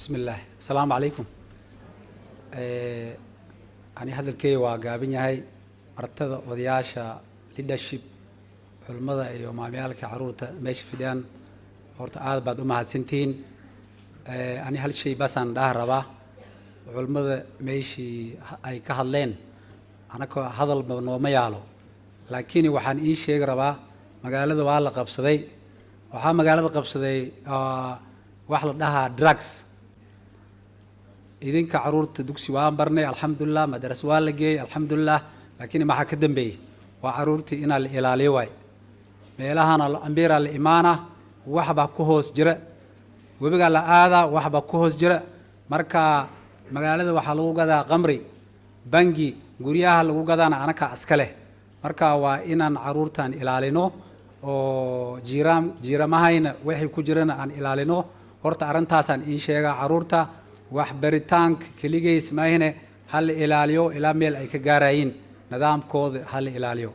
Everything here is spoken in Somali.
Bismillaah, asalaamu calaykum. Ani hadalkeyga waa gaaban yahay. Martada, odayaasha, leadership, culimmada iyo maamyaalka caruurta meesha fidhiyaan, horta aad baad u mahadsantihiin. Ani hal shay basaan dhaha rabaa. Culimmada meeshii ay ka hadleen, anaka hadalba nooma yaalo, laakiin waxaan ii sheegi rabaa, magaalada waa la qabsaday. Waxaa magaalada qabsaday wax la dhahaa drugs. Idinka caruurta dugsi waan barnay, alxamdulilah, madaras waa la geeyey, alxamdulilah, laakiin maxaa ka dambeeyey? Waa caruurtii inaa la ilaaliyo waay. Meelahana ambiiraa la imaana, waxbaa ku hoos jira. Webigaa la aadaa, waxbaa ku hoos jira. Marka magaalada waxaa lagu gadaa qamri, bangi, guryaha lagu gadaana anakaa iska leh. Marka waa inaan caruurtan ilaalino oo jiiraan jiiramahayna waxay ku jirana aan ilaalino. Horta arrintaasaan iin sheegaa. Caruurta wax baritaanka keligeys maahine, ha la ilaaliyo ilaa meel ay ka gaarayiin nidaamkooda, ha la ilaaliyo.